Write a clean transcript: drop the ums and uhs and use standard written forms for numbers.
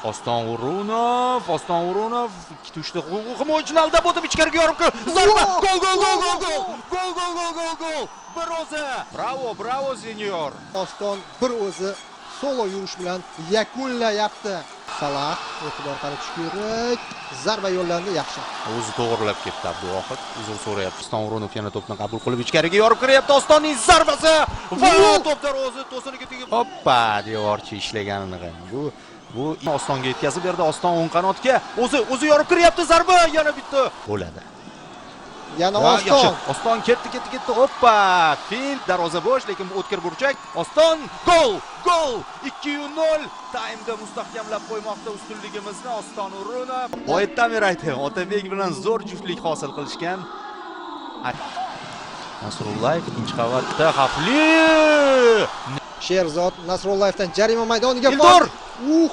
Oston O'runov, Oston O'runov ikkita uchta himoyachini aldab o'tib ichkariga yorib kirdi. Zarba! Gol, gol, gol, gol, gol! Gol, gol, gol, gol, gol! Bir o'zi. Bravo, bravo, senyor. Oston bir o'zi solo yurish bilan yakunlayapti. Salah, e'tibor qaratish kerak. Zarba yo'llandi, yaxshi. O'zi to'g'rilab ketdi Abduvohid. Uzr so'rayapti. Oston O'runov yana to'pni qabul qilib ichkariga yorib kiryapti. Ostonning zarbasi va to'p darvoza to'siniga tegib. Hoppa, devorchi ishlaganini qarang. Bu Ostonga yetkazib berdi. Oston o'ng qanotga. O'zi yorib kiryapti, zarba yana bitta bo'ladi. Yana Ha, Oston. yaxshi. Oston ketdi, ketdi, ketdi. Hoppa! Fil, darvoza bo'sh, lekin bu o'tkir burchak. Oston gol! Gol! 2-0. Taymda mustahkamlab qo'ymoqda ustunligimizni Oston O'runov. Boyatdan beri aytdim, Otabek bilan zo'r juftlik hosil qilishgan. Nasrullayev ikkinchi qavatda xavfli. Sherzod Nasrullayevdan jarima maydoniga. Ildor! Uh!